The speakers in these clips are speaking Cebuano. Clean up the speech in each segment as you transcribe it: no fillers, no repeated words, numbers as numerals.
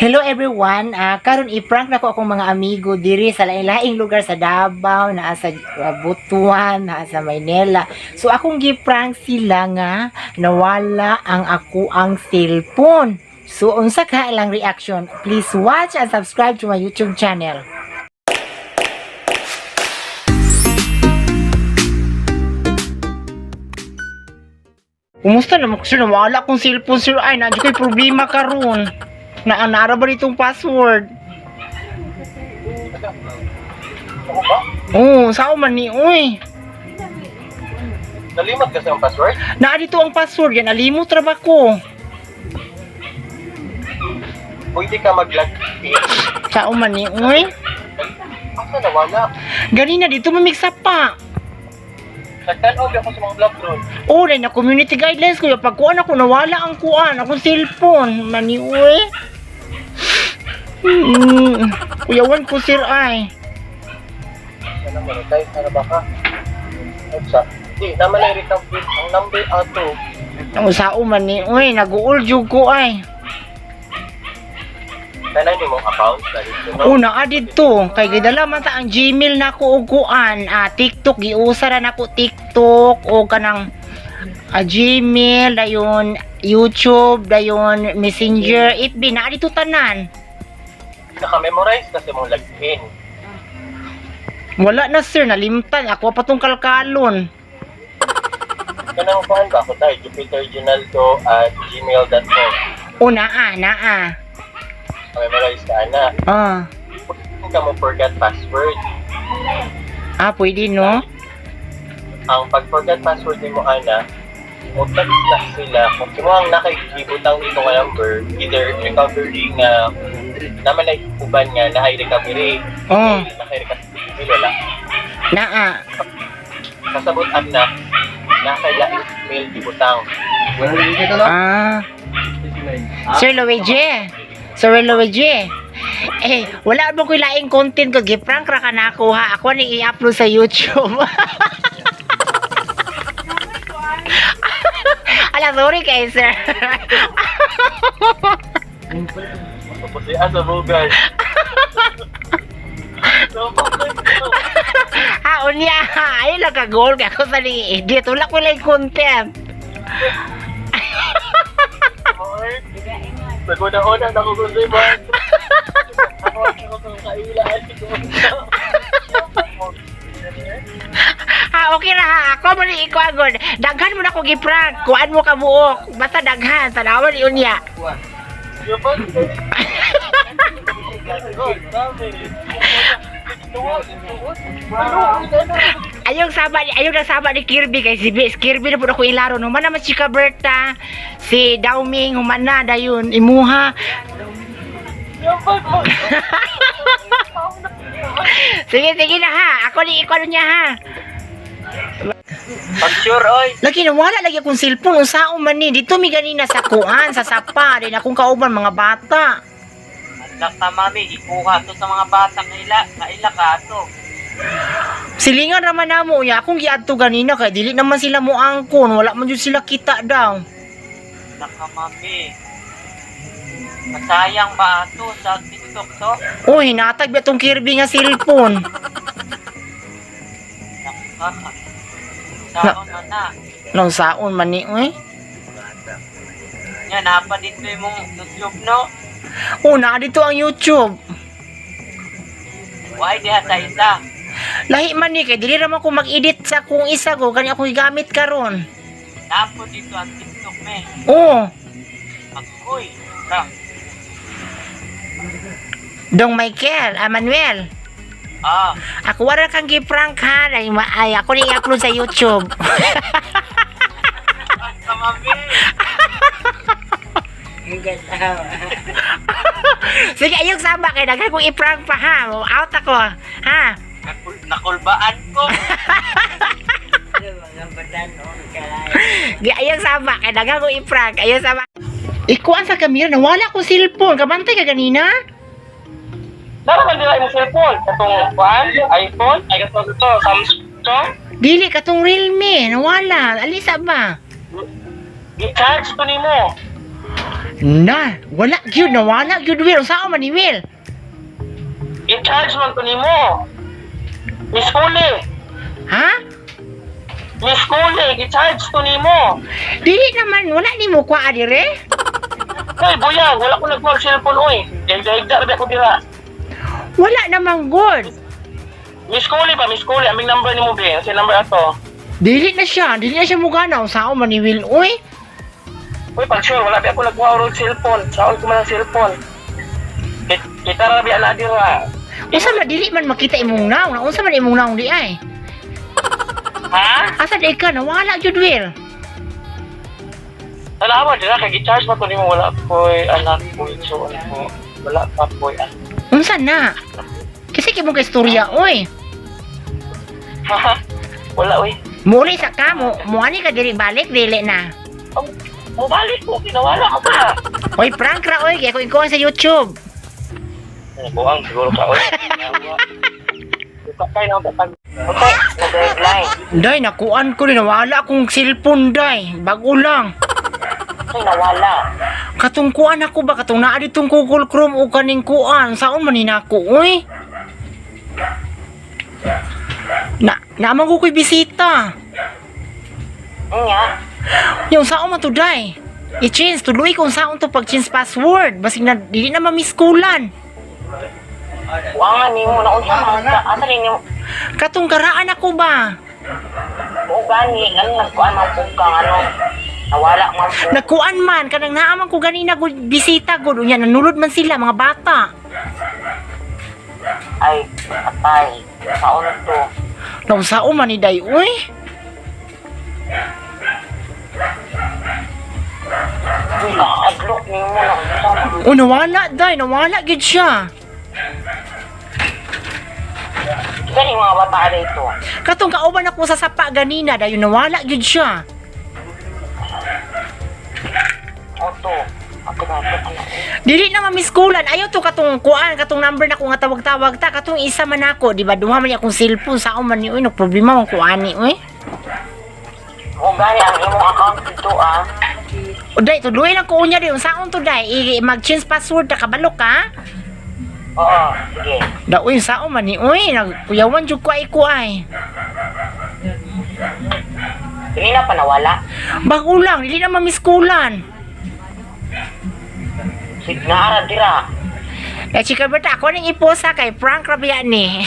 Hello everyone. Karon i-prank na ko akong mga amigo diri sa lain-laing lugar sa Davao, naa sa Butuan, naa sa Maynila. So akong gi-prank sila nga nawala ang ako ang cellphone. So unsa ka ilang reaction? Please watch and subscribe to my YouTube channel. Kumusta naman sir? Nawala akong cellphone, sir. Ay, nandiyo ko'y problema karon. Na naara ba ditong password? Oo, sao man ni uy. Nalimot kasi ang password? Naa dito ang password yan, nalimot ra ba ko? Pwede ka mag-log in. Sao man ni uy. Asa nawala? Ganina dito mamigsa pa. Nagtanaw ako sa mga vlog ron. Oh, na community guidelines ko. Pag kuan ako, nawala ang kuan. Akong cellphone. Mani uy. Kuyawan ko sir ay. Sana mo, tayo sana baka. Sa? Di, naman ay recovery. Ang number ato. Ang sao man ni uy, nag-uul jud ko ay. Sana hindi mong account. Dahil no? Una didto kay gidala man ta ang Gmail nako og kuan, TikTok giusa ra nako TikTok o kanang Gmail dayon YouTube dayon Messenger FB na dito tanan. Naka-memorize kasi mong login. Wala na sir, nalimtan ako pa tong kalkalon. Kanang kuhan ba ako tayo? jupiterginaldo@gmail.com. O naa, naa. Naka-memorize ka na. Pwede ka mo forget password. Ah, pwede no? Ang pag-forget password nimo ana, mo text na sila kung kimo ang nakagibutang dito nga number, either recovery nga naman ay uban nga naay recovery, Oh, nakay recovery email wala. Naa. Kasabot ana nakay laing email gibutang. Ah. Sir Luigi. Sir Luigi. Eh, wala mo ko'y laing content ko. Giprank ra ka na ako ha. Ako ni i-upload sa YouTube. Ala, sorry kay sir. Tapos siya sa bugan. Ha, unya. Ayun lang ka goal kay ako sa ni edit. Wala ko laing content. Naguna-una na ako kung ba. Ako ako kung kailaan ko. Ha, okay ra ha. Ako mo ni ikuagon. Daghan mo na ko giprank. Kuan mo ka buok. Basta daghan. Tanawan ni unya. Ayong nasaba ni Kirby kay si Kirby na po ako ilaro no. Human naman si Berta, si Dauming human na dayon imuha. Sige, sige na ha. Ako ni ikaw niya ha. Pag sure, oy. Lagi nawala lagi akong cellphone unsaon man ni dito mi ganina sa kuan sa sapa din akong kauban mga bata. Anak ta mami, ikuha to sa mga bata kaila, kaila ka to. Silingan raman namo unya akong giadto ganina kay dili naman sila moangkon, wala man jud sila kita daw. Anak ka mami. Masayang ba ato sa TikTok to? Oh, hinatag ba tong Kirby nga cellphone? Anak ka. Saon man na. Nang saon man ni oy. Nya napa dito imong YouTube no? Oh, naa dito ang YouTube. Why diha sa isa? Lahi man ni kay dili ra man ko mag-edit sa kung isa ko kani ako gigamit karon. Napo dito ang TikTok me. Oh, Agoy. Ka. Dong Michael, Manuel. Ah, Ako wala kang gi-prank ha. Ay, ay ako ni i-upload sa YouTube. ka mami. Sige, ayong sama kay daghan kong i-prank pa ha. Out ako. Ha. Nakulbaan ko. Gi ayong sama kay daghan kong i-prank. Ayong sama. Ikuan sa kamera, nawala akong cellphone. Kabantay ka ganina? Naraman nila imong cellphone. Katong kuan, iPhone, ay katong ito, Samsung. Dili katong Realme, nawala. Alisa ba? Gi-charge to nimo. Na, wala gyud, nawala gyud, Will. Unsa man ni Will? I-charge man to nimo. Miss Kule. Ha? Miss Kule, i-charge to nimo. Dili naman wala nimo kuha dire. Hoy, buyag, wala ko nagkuha og cellphone oy. Higda-higda ra ko dira. Wala naman good. Miss Kule ba, Miss Kule, aming number nimo be. Ang number ato. Dili na siya mugana unsa man ni Will, uy. Uy, pag sure, wala ba ako nagkuha og cellphone. Saon ko man ang cellphone. Kita ra biya na dira. Unsa man dili man makita imong naong, unsa man imong naong di ay? Ha? Asa di ka nawala gyud, Will? Wala ba dira kay gi-charge pa to nimo wala koy anak ko so ano ko. Wala pa koy anak. Unsa na? Kasi kay mong istorya, oy. Wala oy. Muli sa ka mo, muani ka diri balik dili na. Oh, mobalik ko kinawala ko pa. Oy, prank ra oy, kay ako ikuan sa YouTube. Buang siguro ka oy. Kay na pag Okay, nag-deadline. Day, nakuan ko rin nawala akong cellphone, day. Bago lang. Ay, nawala. Katong kuan ako ba katong naa ditong Google Chrome o kaning kuan saon man ni nako oy. Na naman ko ko'y bisita. Nya, Yung saon man to day. I-change tuloy kung saon to pag change password basig na dili na mamiskulan. Wa nimo na unsa man ka. Asa ninyo Katong karaan ako ba? mo gani ano nagkuan man pud kang ano. Nawala man po. Nagkuan man kanang naa man ko ganina gud bisita gud unya nanulod man sila mga bata. Ay, patay. Saon to? Naunsaon man ni day uy. Uy, nakadlok nimo na unsa man. O nawala day, nawala gid siya. Gani mga bata dito. Katong kauban ako sa sapa ganina dayon nawala gid siya. Oto. Ako na ano. Dili na mamiskulan. Ayaw to katong kuan, katong number na ko nga tawag-tawag ta, katong isa man ako, di ba? Duha man ni akong cellphone saon man ni uy, problema man ko ani uy. Mo gani ang imong account dito ah. O day, tuloy lang ko unya di unsaon to day, mag-change password ta kabalo ka. Oo, sige. Da uy, saon man ni uy, nagkuyawan jud ko ay ko ay. Dili na pa nawala. Bago lang, dili na mamiskulan. Sig naara dira. Eh, chika Berta, ako ning iposa kay Frank Rabiani.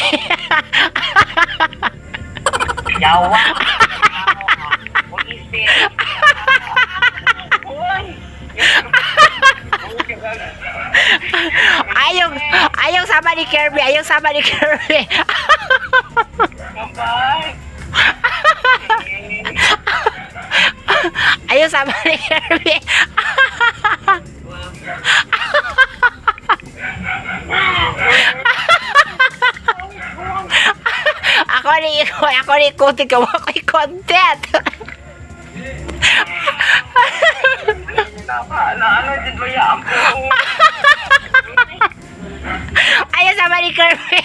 Yawa. Uy, Ayaw, ayaw sama ni Kirby, ayaw sama ni Kirby. Ayaw sama ni Kirby. Ako ni ako ni konti ka ako content. Ano din ba ya ako? Ayaw sama ni Kirby.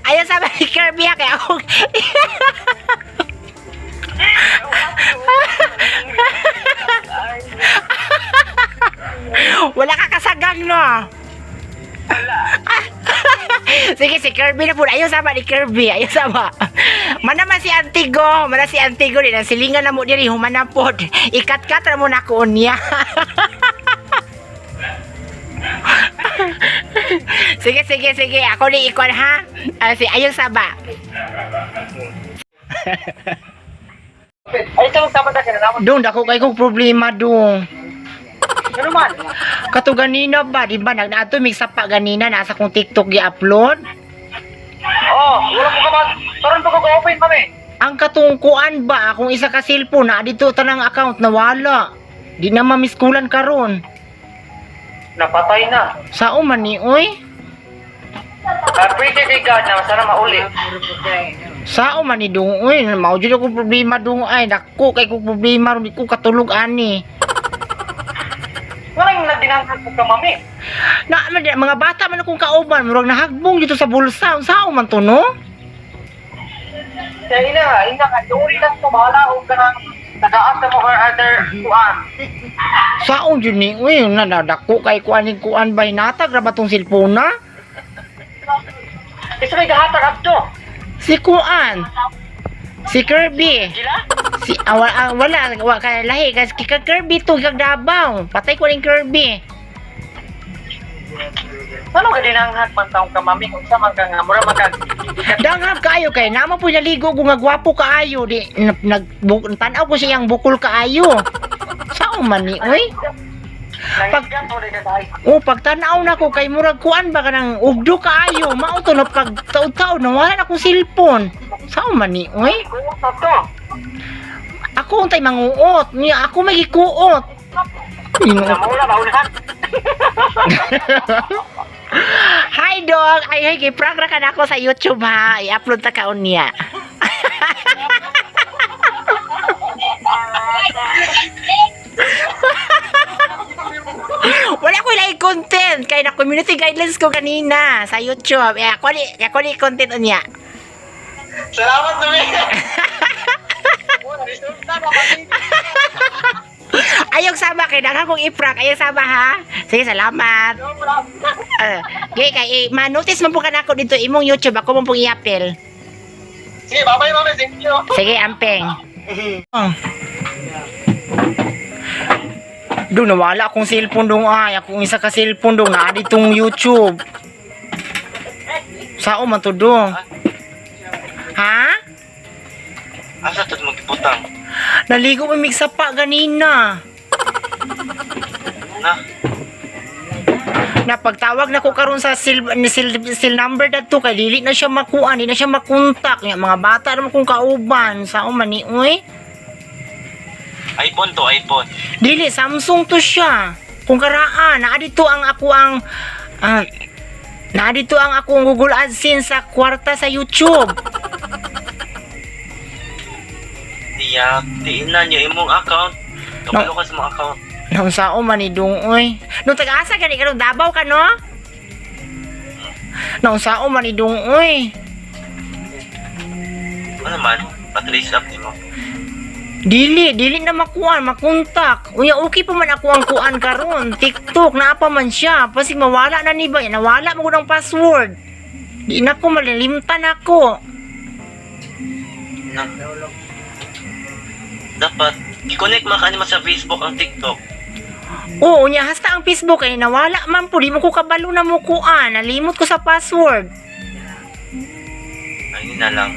Ayaw sama ni Kirby ha, kaya ako. Wala ka kasagang, no? Wala. Sige, si Kirby na po. Ayaw sama ni Kirby. Ayaw sama. Mana man si Antigo. Mana si Antigo. Di na silingan na mo diri. Humana po. Ikat-kat ra mo na ko niya. Sige, sige, sige. Ako ni Ikon, ha? Ah, si ayaw saba. Ay, sa magtapad ka na Dong, dako kay kong problema, dong. Ano man? Kato ganina ba, di ba? Nagnato, may sapa ganina. Nasa kong TikTok gi-upload. Oh, wala ko ka ba? Karon pa ko open kami. Ang katungkuan ba, akong isa ka cellphone na dito tanang account nawala. Di na mamiskulan karon. Napatay na. Sao man ni oy? Pwede kay God na sana mauli. Sao man ni dong oy? Mao jud akong problema dong ay dako kay kong problema ron di ko katulog ani. Wala yung nagdinangkan ko ka mami. Na man, mga bata man akong kauban, murag nahagbong dito sa bulsa. Sao man to no? Kaya ina, ina ka, duri lang to, bahala og kanang Tagaan mo or other kuan. Saon jud ni uy, nadadako kay kuan ni kuan bay natag ra ba tong cellphone na? Isa may gahatag adto. Si kuan. Si Kirby. Gila? Si wala wa kay lahi kasi kay Kirby to kag Davao. Patay ko ning Kirby. Ano ka din ang man taong ka mami kung sa man ka nga mura man ka. Danghap kaayo kay namo po naligo ko nga gwapo kaayo di nag tan-aw ko siyang bukol kaayo. Sao man ni oy? Pag mo ka dai. O pagtanaw na ko kay murag kuan ba kanang ugdo kaayo mao to na pag taud-taud nawala na akong cellphone. Sao man ni oy? Kuot to. Ako untay manguot niya ako magikuot. Ginoo. Namula ba unahan? Hi dog! Ay, ay, kay prank ra ka na ako sa YouTube ha. I-upload ta kaon niya. Wala ko ilay content kay na community guidelines ko kanina sa YouTube. Eh, ako ni content unya. Salamat mami. Resulta na mami. Ayog sama kay daghan kong i-prank. Ayog sama ha. Sige, salamat. Okay, kay eh, ma-notice man po ka nako dito imong YouTube ako man pong i-appel. Sige, bye-bye mami. Thank you. Sige, amping. Oh. Dong, nawala akong cellphone dong ay. Akong isa ka cellphone dong. Naa ditong YouTube. Sao man to dong? Ha? Asa to magibutang? Naligo mo pa ganina. Na. Napagtawag na ko karon sa cell, ni cell, cell number dadto kay dili na siya makuha, di na siya makontak. Nga mga bata naman kong kauban. Sao man ni uy? iPhone to, iPhone. Dili, Samsung to siya. Kung karaan, naa dito ang ako ang naa dito ang akong Google AdSense sa kwarta sa YouTube. Diya, tiin na niyo imong account. Kabalo ka sa mga account. Naunsao man ni dong oy. Nung taga-asa gani ka nung Davao ka no? Naunsao man ni dong oy. Ano man, patrace up nimo. Dili, dili na makuan, makontak. Unya okay pa man ako ang kuan karon. TikTok naa pa man siya. Pasig mawala na ni ba? Nawala mo ang password. Di na ko malilimtan ako. Na. Dapat, i-connect man kanimo sa Facebook ang TikTok. Oo, unya hasta ang Facebook ay nawala man po di mo ko kabalo na mo kuan. Nalimot ko sa password. Ayun na lang.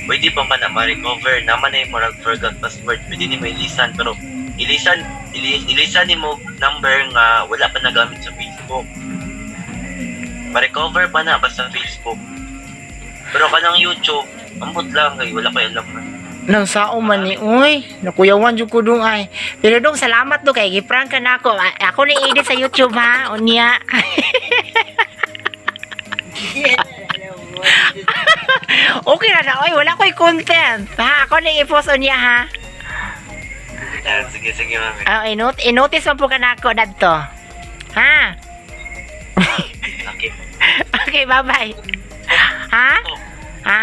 Pwede pa man na ma-recover. Naman na yung murag forgot password. Pwede ni mo ilisan. Pero ilisan ni mo number nga wala pa nagamit sa Facebook. Ma-recover pa na basta Facebook. Pero kanang YouTube, ambot lang kay wala pa alam na. Nang sao man ni uy, nakuyawan jud ko dong ay. Pero dong salamat do kay giprank ka na ako. Ako ni edit sa YouTube ha, unya. Okay na na oy, wala ko'y content. Ha, ako ni i-post unya ha. Ah, sige, sige, mami. Ah, i-notice man po ka na ako dadto. Ha? Okay. Okay, bye-bye. Ha? Ha?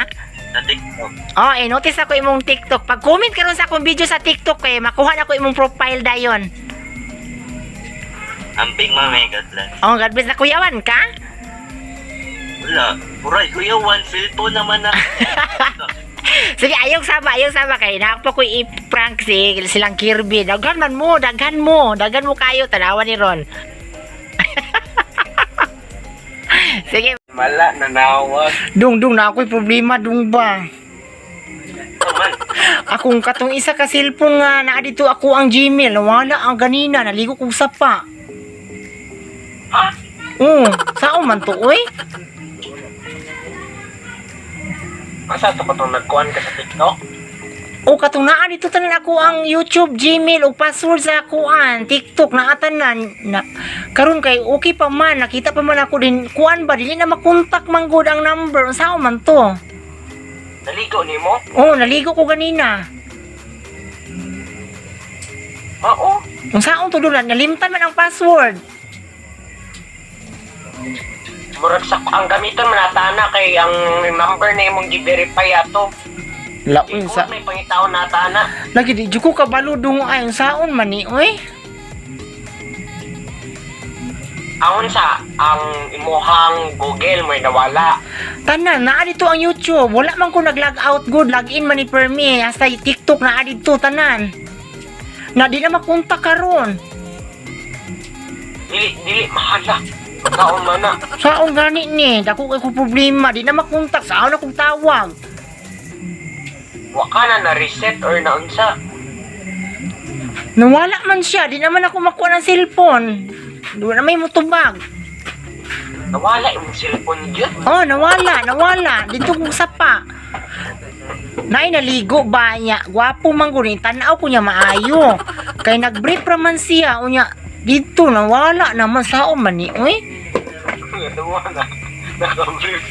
Sa TikTok. Oh, notice ako imong TikTok. Pag comment karon sa akong video sa TikTok kay makuha na ko imong profile dayon. Amping, mami. God bless. Oh, God bless na kuyawan ka. Wala. Puray, kuya, one cellphone naman na. Sige, ayaw sama kay na po ko i-prank si silang Kirby. Daghan man mo, daghan mo, daghan mo kayo tanawan ni Ron. Sige, Wala nanawag. dung dung na ako'y problema dung ba. man. Akong katong isa ka cellphone nga naa dito ako ang Gmail, nawala ang ganina, naligo kog sapa. Ha? Oo, sao man to oy? Asa to katong nagkuan ka sa TikTok? O katong naa dito tanan ako ang YouTube, Gmail ug password sa kuan, TikTok naa tanan na karon kay okay pa man, nakita pa man ako din kuan ba dili na makontak man gud ang number. Unsa man to? Naligo nimo? Oh, naligo ko ganina. Mao. Unsaon to doon nalimtan man ang password. Murag sa ang gamiton man ata na kay ang number na imong gi-verify ato. Laon sa May pangitaon nata na. Lagi di jud ko kabalo dungo ay saon man ni oy. Ang sa ang imuhang Google may nawala. Tanan naa dito ang YouTube. Wala man ko nag-log out good, log in man ni permi. Hasta TikTok naa dito tanan. Na di na makontak karon. Dili dili mahala. Saon man na. Saon gani ni? Dako kay ko problema, di na makontak saon akong tawag. Wa ka na na reset or naunsa. Nawala man siya, di naman ako makuha ng cellphone. Di na may mutubag. Nawala imong cellphone gyud. Oh, nawala, nawala. Dito kong sapa. Nay, naligo ba niya? Gwapo man gud ni tanaw ko niya maayo. Kay nag-brief ra man siya unya dito nawala naman sao man ni oy. Nawala. Naka-brief.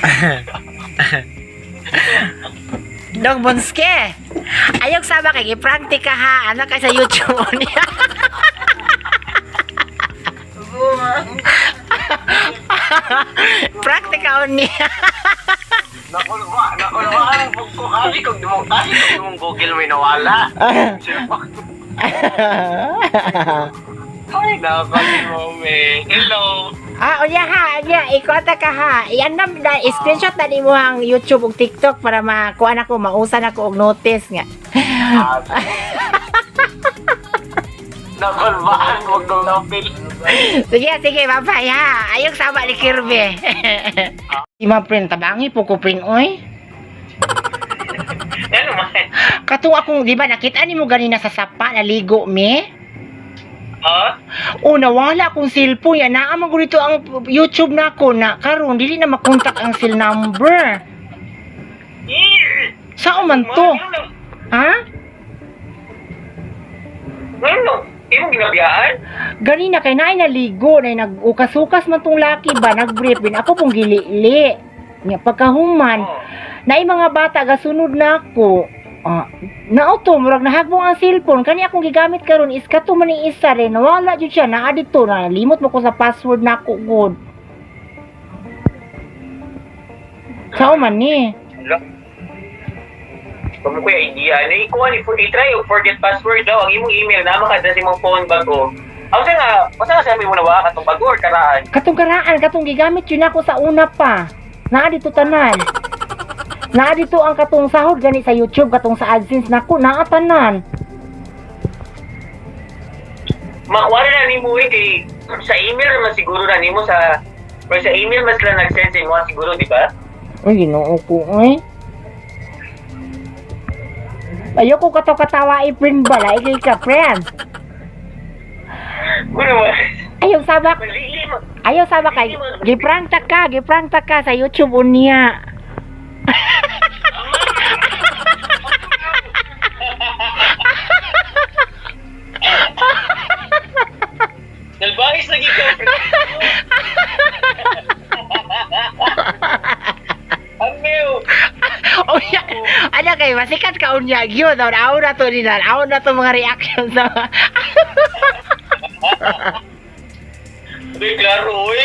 Dog Bonske. Ayok sama kay gi-prank ti ka ha. Ano kay sa YouTube niya. Prank ti ka niya. Nakulwa, nakulwa ang pagko kasi kung dimong kasi kung imong Google may nawala. Cellphone. Ay, napagi mo, me. Hello. Ah, unya ha, unya, ikuata ka ha. Iyan na, na screenshot na nimo ang YouTube ug TikTok para makuha na ko, mausan ako og notice nga. Nakulbaan, wag kong napil. Sige, sige, bye-bye ha. Ayok sama ni Kirby. Ima friend, tabangi po ko friend, oy. Ano man? Katong akong, di ba, nakita nimo ganina sa sapa, naligo me? Ha? O, nawala akong cellphone. Yan, naa man ko dito ang YouTube na ako na karon dili na makontak ang cell number. Eh! Saan man to? Ha? Ano? Imong ginabiyaan? Ganina kay naay naligo na nag-ukas-ukas man tong laki ba nag-brief bin ako pong gilili. Nya pagkahuman Oh. naay mga bata gasunod na ako. Ah, naauto murag nahagbong ang cellphone kani akong gigamit karon is kato man ning isa rin nawala jud siya naa dito na limot mo ko sa password nako gud. Sao man ni? Kung mo kuya idea, na ikuha ni for i-try og forget password daw ang imong email na makada sa imong phone bago. Aw sa nga, usa nga sabi mo na wa katong bago or karaan? Katong karaan katong gigamit yun ako sa una pa. Naa dito tanan. Naa dito ang katong sahod gani sa YouTube katong sa AdSense nako naa tanan. Makuha na nimo eh kay sa email naman siguro na nimo sa or sa email mas lang nag-send sa imo siguro, di ba? Uy, ginoo ko, uy. Ayoko ka to katawa i-print ba? Laigay ka, friend. Kuno mo. Ayaw sabak, Malili mo. ayaw sabak kay giprangta ka, giprangta ka sa YouTube unya. Nalbahis lagi ka, friend. Amiw. Unya, ano kay masikat ka unya gyud. Aw na to nila, aw na to mga reaction sa Uy, klaro, uy.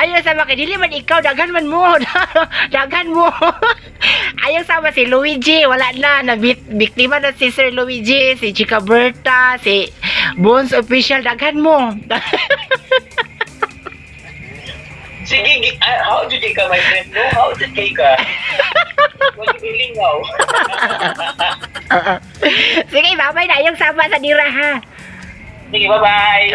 Ayaw sama kay dili man ikaw daghan man mo. Daghan mo. Ayaw sama si Luigi, wala na na biktima na si Sir Luigi, si Chica Berta, si Bones Official, daghan mo. Sige, how did you ka, my friend? No, how did you ka? Wag ilingaw. Sige, babay na ayaw sama sa dira ha. Sige, bye-bye.